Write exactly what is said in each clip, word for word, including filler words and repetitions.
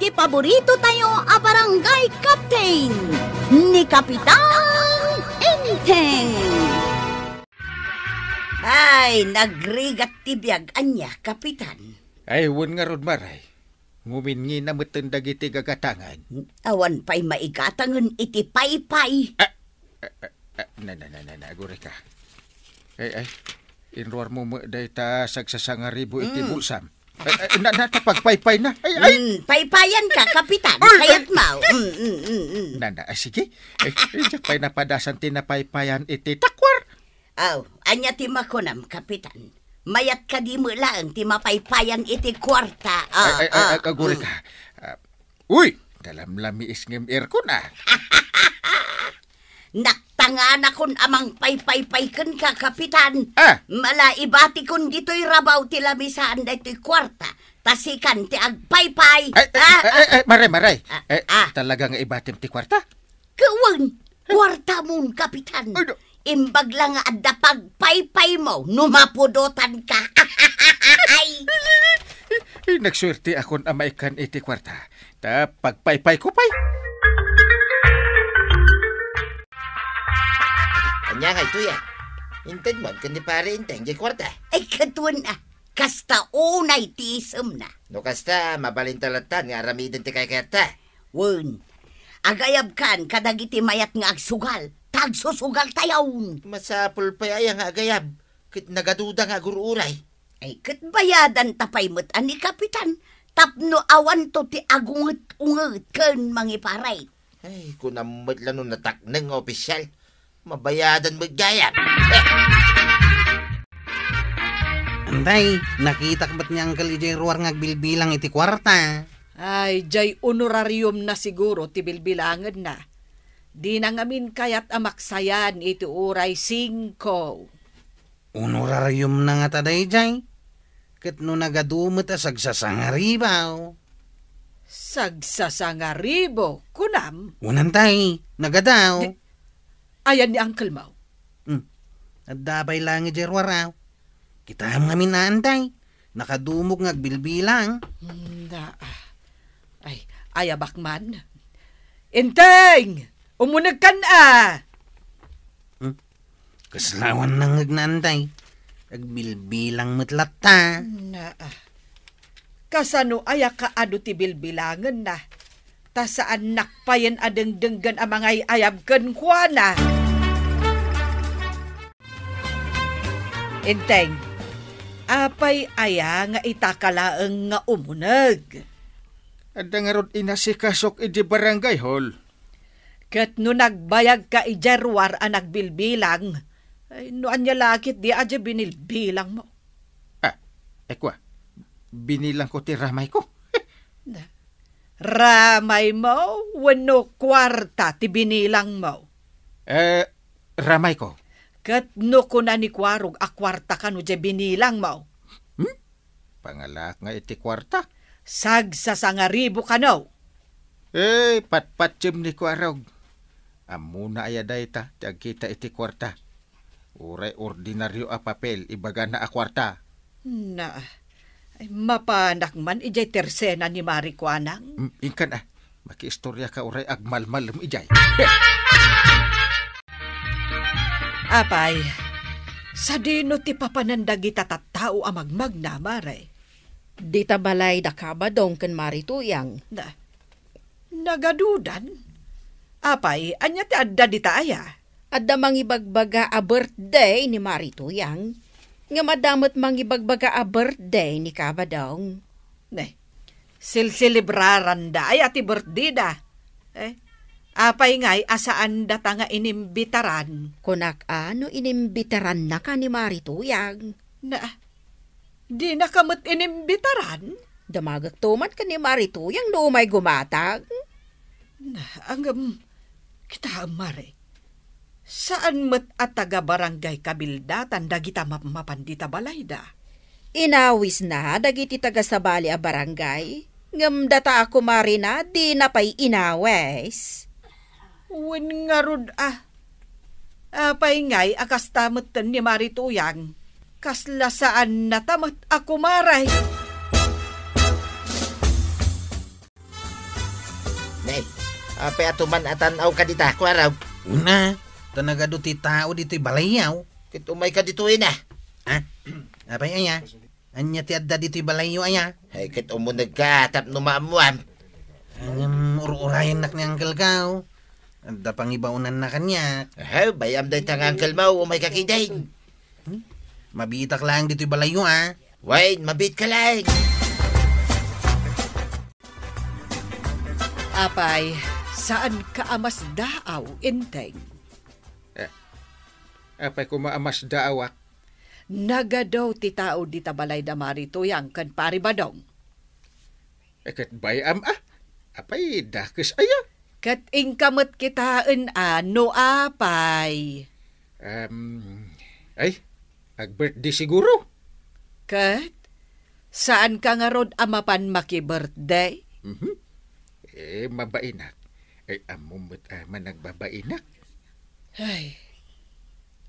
ti paborito tayo a barangay captain, ni Kapitan Enteng. Ay, nagrigat ti biag ania, Kapitan. Ay, wen ngarud, Maray. Nguminngina metten dagiti gagatangan. Awan pay maigatangen iti paypay. Ah, ah, ah, ah, na, na, na, na, na, agurayka. Ay, ay, inruarmo met dayta sagsasangaribo iti Mm. bulsam. Ay, ay, na, na, ta pagpaypay na. Ay, ay. Mm, paypayan ka, Kapitan. Ay, ay. Kayat mo. Mm, mm, mm, mm. Na, na, ah, sige. Ay, ay, diak pay napadasan ti napaypayan iti takwar. Aw, ania ti makunam, Kapitan? Mayat kadi met laeng ti mapaypayan iti kuarta. Ah, Ay, ay, ay, ah, ag-, agurayka. Mm. Ah, uy, nalamlamiis ngem aircon, ah. Naktanganakon a mangpaypaypay kenka, Kapitan. Ah. Mala ibatikon ditoy rabaw ti lamisaan daytoy kuarta. Ta sikan ti agpaypay. Ay, ay, Ah, ay, ay, ah. ay, Maray, Maray. Ah, Eh, ah. talaga nga ibatim ti kuarta? Kawen, kuartamon, Kapitan. Ay, no. Imbag la nga adda pagpaypaymo no mapudotanka. Ay. Ay, nagsuerteakon a maikkan iti kuarta. Ta pagpaypayko pay. Ania nga itoy, ah? Intedmon ken ni Pare Enteng diay kuarta? Ay, kaduan, ah. Kasta unay ti isemna. No kasta, mabalinta latta nga aramiden ti kaykayatta. Wen, agayabkan kadagiti mayat nga agsugal, ta agsusugaltayon. Masapul pay aya nga agayab, ket nagaduda nga agur-uray. Ay, ket bayadanta pay met a ni Kapitan, tapno awanto ti agunget-unget ken mangiparit. Ay, kunam met la no natakneng nga opisyal. Mabayadan met gayam. Antay, nakitak met ni Uncle idiay ruar nga agbilbilang iti kuarta. Ay, diay honorariumna siguro ti bilbilangenna. Dina ngamin kayat a maksayan iti uray singko. Honorariumna ngata daydiay? Ket no nagadu met a sagsasangaribo. Sagsasangaribo, kunam? Wen antay, nagadu. Di, ayan ni uncle mo? Hmm. Adda pay laeng idiay ruar. Kitaem ngamin a antay. Nakadumog nga agbilbilang. Hmm, da, ah. Ay, ayabak man. Enteng! Umunegkan a! Hmm? Kasla awan nangngegna, antay. Agbilbilang met latta. Na, ah. Kasano aya kaadu ti bilbilangenna? Ta saannak payen a dengdenggen a mangay-ayab kenkuana. Enteng, apay aya nga itaka laeng nga umuneg? Adda ngarud inasikasok idi barangay hall. Ket no nagbayagka idiay ruar a nagbilbilang, ay, no ania la ketdi a diay binilbilangmo? Ah, ay kua, binilangko ti ramayko. Na, ramaymo wenno kuarta ti binilangmo? Eh, ramayko. Ket no kuna ni Kuarog a kuarta kano diay binilangmo? Hmm? Pangalaak nga iti kuarta. Sagsasangaribo kano. Eh, patpatiem ni Kuarog. Ammona aya dayta ti agkita iti kuarta? Uray ordinario a papel, ibagana a kuarta. Na, ay, mapanak man idiay tersena ni Mari Kuanang. Mm, inkan, ah. Makiistoriaka uray agmalmalem idiay. Apay, sadino ti papanan dagita tattao a magmagna, Mare? Dita balay da Kabadong ken Mari Tuyang. Na, nagadudan? Apay, ania ti adda dita aya? Adda mangibagbaga a birthday ni Mari Tuyang. Ngem adda met mangibagbaga a birthday ni Kabadong. Ne, silselebraranda aya ti birthday da? Eh, apay ngay a saandata nga inimbitaran? Kunak a no inimbitarannaka ni Mari Tuyang. Na, dinaka met inimbitaran? Damagekto man ken ni Mari Tuyang no umay gumatang. Na, ngem, kitaem, Mare. Saan met a taga-barangay kabildatan dagita mapmapan dita balayda. Inawisna dagiti taga-sabali a barangay, ngem data a kumarina dina pay inawis. Wen ngarud a. Apay ngay a kasta metten ni Mari Tuyang? Kasla saannata met a kumaray. Apay a tuman a tan-aw ka dita, Kuarog? Una, ta nagadu ti tao ditoy balayyo. Ket umay ka ditoy na. Ha? Apay aya? Ania ti adda ditoy balayyo aya? Ay, ket umuneg ka tapno maammuam. Ngem ur-urayennak ni Uncle Kao. Adda pangibaonanna kaniak. Aha, bay-am dayta nga uncle mo, umay ka kidin. Hmm? Mabiitak laeng ditoy balayyo, a. Wen, mabiit ka laeng. Apay, saan ka a masdaaw, Enteng? Eh, apay koma a masdaawak? Nagadu ti tao dita balay da Mari Tuyang ken Pari Badong. Eh, ket bay-am a? Apay, dakes aya? Ket inka met kitaen a no apay. Em, ay, ag-birthday siguro? Ket, saan ka ngarud a mapan maki-birthday? Mhm. Eh, mabainak. Eh, ammom met a managbabainak. Ay,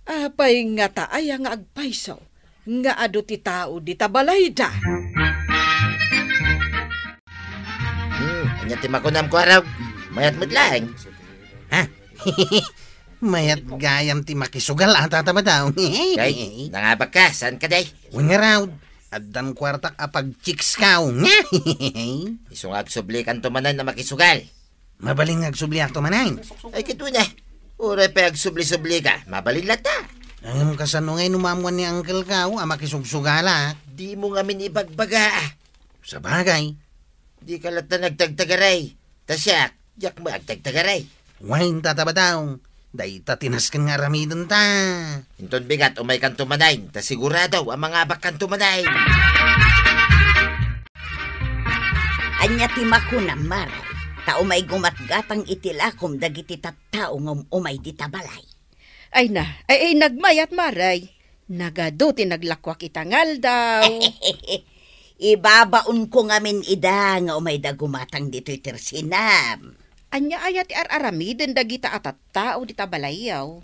apay ngata aya nga agpayso nga adu ti tao dita balayda? Hmm, ania ti makunam, Kuarog? Mayat met laeng. Ha? Mayat gayam ti makisugal a, Tata Badong. Kay, nangabak ka, saan ka, day? Wen ngarud, addan kuartak a pag-chicks ka, o. Isu nga agsublikanto manen a makisugal. Mabalin nga agsubliakto manen. Ay, ket wen a. Uray pay agsubli-subli ka, mabalin latta. Ngem kasano ngay no maammuan ni Uncle Kao a makisugsugalak? Dimo ngamin ibagbaga. Sabagay. Dika latta nagtagtagaray. Ta siak, diak met agtagtagaray. Wen, Tata Badong, dayta ti nasken nga aramidenta. Inton bigat, umaykanto manen, ta sigurado a mangabakkanto manen. Ania ti makunam, Mare? Ta umay gumatgatang iti lakom dagiti tattao nga um-umay dita balay. Ay na, ay, ay, nagmayat, Mare. Nagadu ti naglakuak ita nga aldaw. Ibabaonko ngamin ida nga umayda gumatang ditoy tersinam. Ania aya ti ar-aramiden dagita a tattao dita balayyo?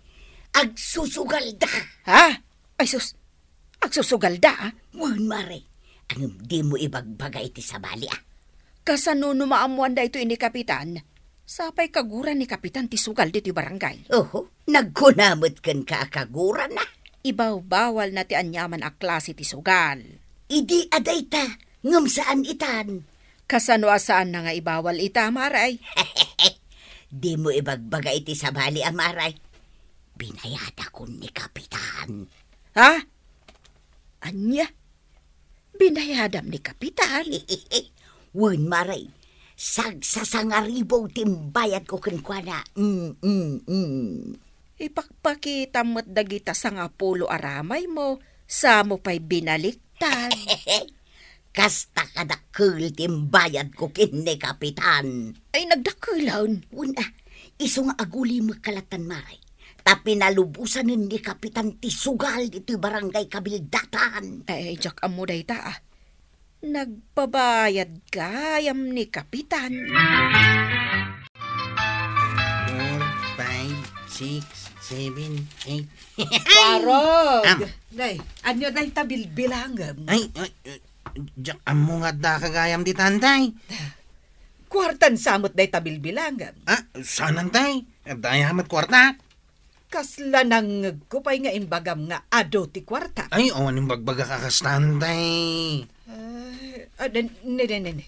Agsusugalda. Ha? Ay sus, agsusugalda, a? Wen, Mare. Ngem dimo ibagbaga iti sabali, a. Kasano no maammuan daytoy ni Kapitan? Sapay kaguran ni Kapitan ti sugal ditoy barangay. Oho, nagkuna met kenka a kagurana. Ibawbawalna ti aniaman a klase ti sugal. Idi a dayta, ngem saan itan. Kasano a saanna nga ibawal ita, Mare? Dimo ibagbaga iti sabali, a, Mare. Binayadakon ni Kapitan. Ha? Ania? Binayadam ni Kapitan? Wen, Mare. Sagsasangaribu ti imbayadko kenkuana. Mm, mm, mm. Ipakpakitam met dagita sangapulo a ramaymo, samo pay binaliktad. Kasta kadakkel ti imbayadko ken ni Kapitan. Ay, nagdakkelen. Wen, a, isu nga agulimekka lattan, Mare. Ta pinalubosanen ni Kapitan ti sugal ditoy barangay Kabildatan. Ay, ay, diak ammo dayta, a. Nagpabayad gayam ni Kapitan. Four, five, six, seven, eight. Warog! Am. Day, ania dayta bilbilangem? Ay, ay, ay, diak ammo nga adda ka gayam ditan, tay. Kuartan sa met dayta bilbilangem? A, saan, tay? Adda aya met kuarta? Kasla nangngegko pay nga imbagam nga adu ti kuarta. Ay, awan imbagbagak a kastan, tay. Ay, a, ne, ne, ne, ne.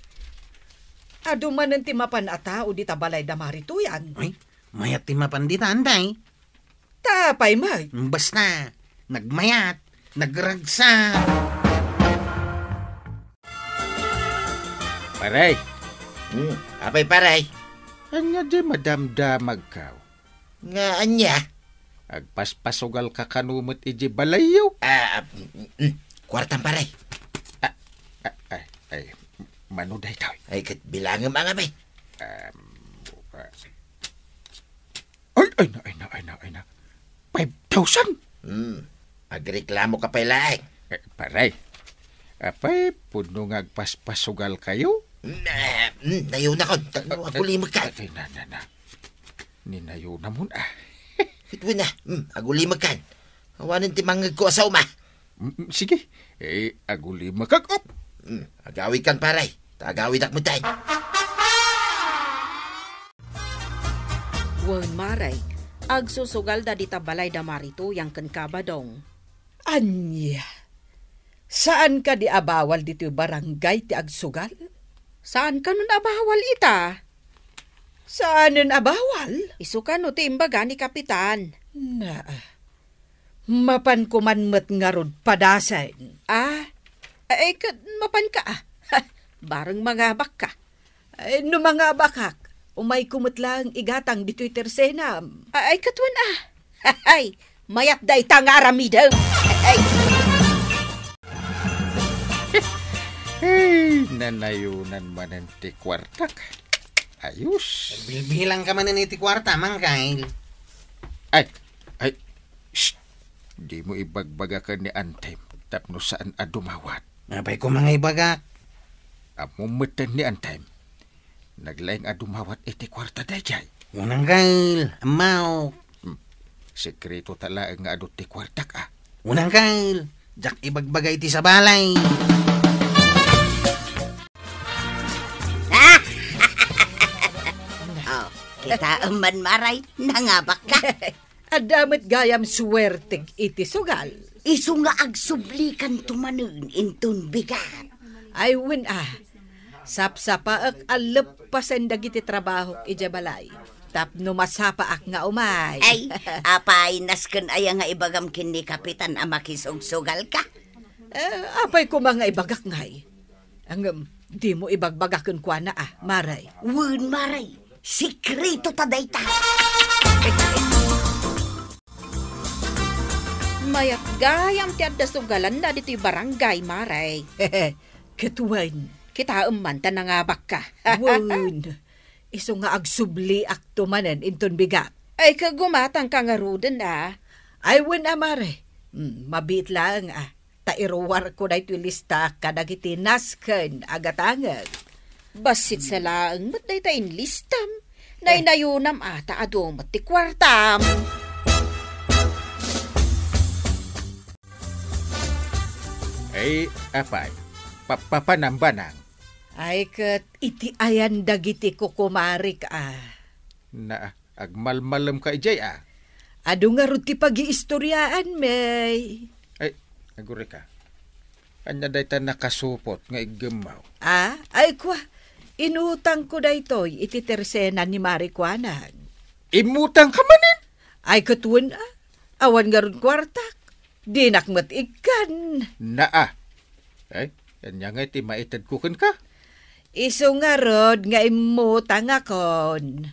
Adu manen ti mapan a tao dita balay da Mari Tuyan. Ay, mayat ti mapan ditan, tay. Ta apay met? Basta, nagmayat, nagragsak. Pare. Hmm, apay, pare? Ania di madamdamagkaw? Nga ania? Agpaspasugal ka kano met iti balayyo? Ah, ah, mm, mm. Kuartam, pare. Ah, ah, ay, ay, mano daytoy? Ay, ket bilangem a ngamin. Um, ah. Ay, ay na, ay na, ay na, ay na. Five thousand? Hmm. Agreklamo ka pay laeng. Eh, pare. Apay, pudno nga agpaspasugal kayo? Mm, eh, mm, nayunakon. Ta-, Eh, eh, agulimekkan. Eh, na, na, na. Ninayunamon, a. Ket wen a. Mm, agulimekkan. Awanen ti mangngegko a saoma. Mm, mm, sige. Eh, agulimekak, op. Mm, agawidkan, pare. Ta agawidak met, tay. Wen, Mare, agsusugalda dita balay da Mari Tuyang ken Kabadong. Ania? Saan kadi a bawal ditoy barangay ti agsugal? Saan kanon a bawal ita? Saanen a bawal? Isu kano ti imbaga ni Kapitan. Naa. Mapan ko man met ngarud padasen. Ah, ay, ket mapan ka, ah. Bareng mangabak ka. Ay, no mangabakak, umayko met laeng igatang ditoy tersenam. Ay, ket wen, ah. Ay, mayat dayta nga aramidem. Ay. Hey, nanayonan manen ti kuartak. Ayos. Bilbilang ka manen iti kuarta, Mang Kyle. Ay, ay, shh! Dimo ibagbagaken ni Antem tapno saan a dumawat. Apay ko mangibaga? Ammom metten ni Antem. Naglaing a dumawat iti kuarta daydiay. Unang Kyle, ammaw. Hmm. Sekreto ta laeng nga adu ti kuartak, ah. Unang Kyle, diak ibagbaga iti sabalay. Oh, kitaem man, Mare, nangabak ka. Adda met gayam suwertek iti sugal. Isu nga agsublikanto manen inton bigat. Ay, wen, ah. Sapsapaek a leppasen dagiti trabahok idiay balay tapno masapaak nga umay. Ay, apay, nasken aya nga ibagam ken ni Kapitan a makisugsugal ka? Eh, apay koma nga ibagak ngay? Ngem, dimo ibagbaga kenkuana, ah, Mare. Wen, Mare. Sekreto ta dayta. Mayat gayam ti adda sugalanna ditoy barangay, Mare. Ket wen. Kitaem man ta nangabak ka. Wen. Isu nga agsubliakto manen inton bigat. Ay, kagumatang ka ngaruden, ah. Ay, wen a, Mare. Hmm, mabiit laeng, ah. Ta iruarko daytoy lista kadagiti nasken a gatangek. Bassit sa laeng met dayta inlistam. Eh. Naynayonam a ta adu met ti kuartam. Ay, apay, papapanam banang. Ay, ket iti ayan dagiti kukumarik, ah. Na, agmalmalem ka idiay, ah. Adu ngarud ti pagiistoriaan, may. Ay, agurika. Ania dayta nakasupot nga iggemmaw? Ah, ay, kua. Inutangko daytoy iti tersena ni Mari Kuanang. Imutang ka manen? Ay, ket wen, ah. Awan ngarud kuartak. Dinak met ikkan. Naa. Ay, ania ngay ti maitedko kenka? Isu ngarud nga immutangakon.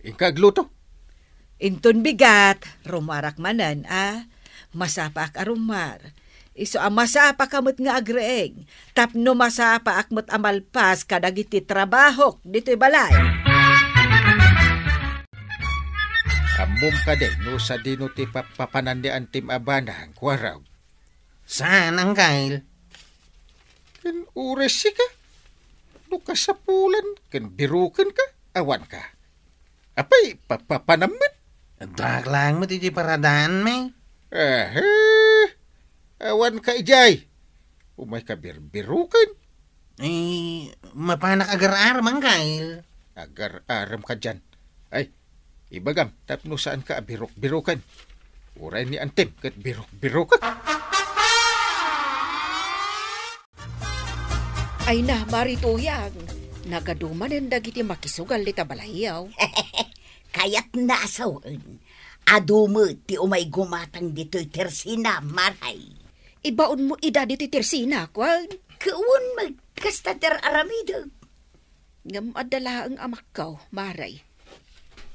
Inka agluto? Inton bigat, rumuarak manen, a. Masapaak a rumuar. Isu a masapaka met nga agreeng, tapno masapaak met a malpas kadagiti trabahok ditoy balay. Ammom kadi no sadino ti papapanan ni Antim a banang, Kuarog? Saan, Angkel? Ken uray sika? No kasapulan ken biroken ka, awan ka. Apay, papapanam met? Addaak laeng met iti paradaan, may. Ahe, awan ka idiay. Umay ka birbiroken. Eh, mapanak agar-arem, Angkel. Agar-arem ka diyan. Ay, ibagam, tapno saan ka a birok-biroken. Uray ni Antim ket birok-birokek. Ay na, Mari Tuyang, nagadu manen dagiti makisugal dita balayaw. Kayatna a sawen, adu met ti umay gumatang ditoy tersina, Maray. Ibaonmo ida ditoy tersina, kuan? Ket wen, kasta ti ar-aramidek. Ngem adda laeng a makkaw, Maray.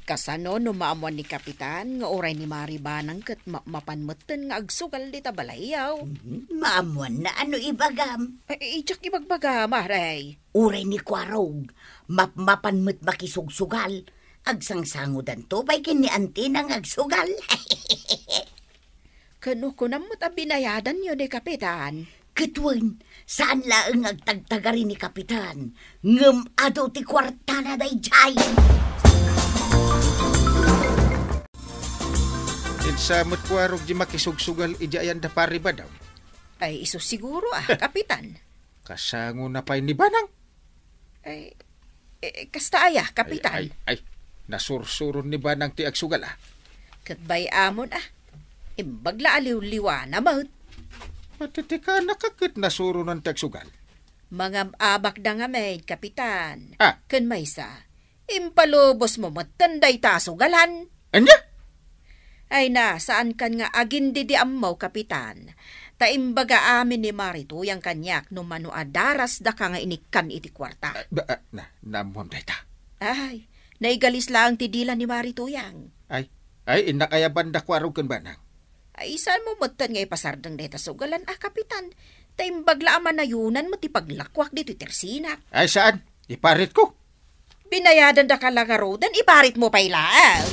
Kasano no maammuan ni Kapitan nga uray ni Mari Banang ket ma-, mapan metten nga agsugal dita balayaw? Mhm, maammuanna a no ibagam. Ay, idiak ibagbaga, Maray. Uray ni Kuarog, mapmapan met makisugsugal. Agsangsangodanto pay ken ni Antina nga agsugal. Ken no kunam met a binayadanyo ni Kapitan? Ket wen, saan laeng nga agtagtagari ni Kapitan, ngem adu ti kuartana daydiay. Insa met Kuarog di makisugsugal idi ayan da Pari Badaw? Ay, isu siguro, a, Kapitan. Kasangona pay ni Banang? Ay, eh, kasta aya, Kapitan? Ay, ay, ay, Nasursuron ni Banang ti agsugal, a. Ket bay-amon, a. Imbag la a liwliwana met. Matitikanak a ket nasuronan ti agsugal. Mangam-abakda ngamin, Kapitan. A. Ken maysa, impalubosmo metten dayta a sugalan. Ania? Ay na, saankan nga agin-didiammo, Kapitan. Ta imbaga amin ni Mari Tuyang kaniak no mano a darasdaka nga inikkan iti kuarta. A, ba, a, na, naammoam dayta. Ay, naigalis laeng ti dila ni Mari Tuyang. Ay, ay, innak ayabanda kuarog ken Banang. Ay, saanmo metten nga ipasardeng dayta sugalan a, Kapitan? Ta imbag la a manayonanmo ti paglakuak ditoy tersinak. Ay, saan? Iparitko. Binayadandaka la ngaruden, iparitmo pay laeng.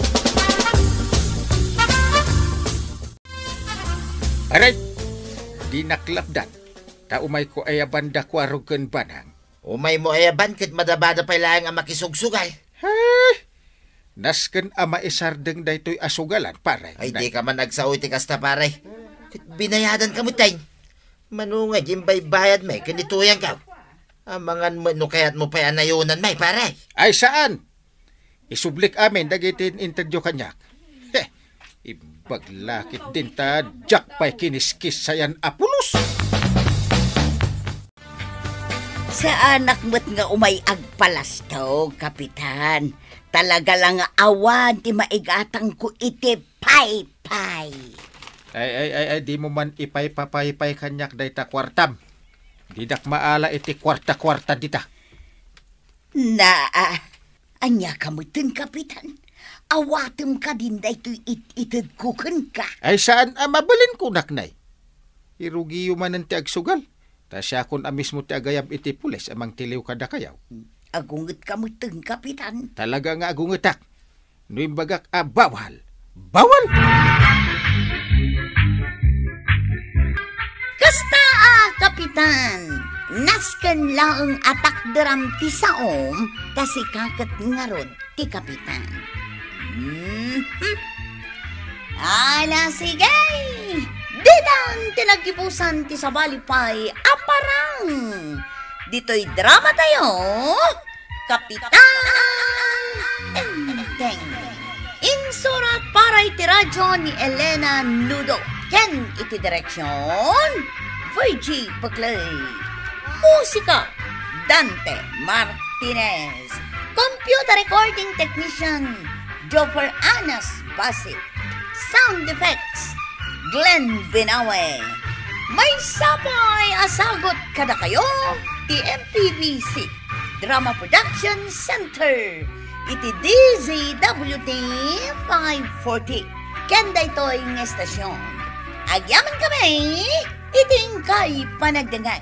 Aray, dinak lapdan. Ta umayko ayabanda kuarog ken Banang. Umaymo ayaban ket madabada pay laeng a makisugsugal. Ay, nasken a maisardeng daytoy a sugalan, pare. Ay, dika man agsao iti kasta, pare. Ket binayadanka metten. Mano nga imbaybayadmi ken ni Tuyangko? Amangan met no kayatmo pay a nayonanmi, pare. Ay, saan? Isublik amin dagiti in-intedyo kaniak. Heh, imbag la ketdinta, diak pay kiniskis sayan a pulos. Saanak met nga umay agpalastog, Kapitan. Talaga la nga awan ti maigatangko iti paypay. Ay, ay, ay, ay, dimo man ipaypapaypay kaniak dayta kuartam. Didak maala iti kuarta-kuarta dita. Na, ah, ania ka metten, Kapitan? Awatem kadin daytoy it-itedko kenka. Ay, saan a mabalinko, naknay. Irugiyo manen ti agsugal. Ta siakon a mismo ti agayab iti pulis a mangtiliw kadakayo. Agungetka metten, Kapitan. Talaga nga agungetak. No imbagak a bawal, bawal! Kasta a, Kapitan, nasken laeng a takderam ti saom, ta sika ket ngarud ti Kapitan. Mhm. Ala, sige! Ditan ti naggibusan ti sabali pay a parang ditoy drama tayo, Kapitan Enteng. Insurat para iti radyo ni Elena Nudo ken iti direksyon, Virgie Paclay. Musika, Dante Martinez. Computer recording technician, Joffer Anas Basit. Sound effects, Glenn Binawe. Maysa pay a sagut kadakayo ti M P B C Drama Production Center iti D Z W T five forty. Ken daytoy nga estasyon, agyamankami iti inkay panagdengngeg.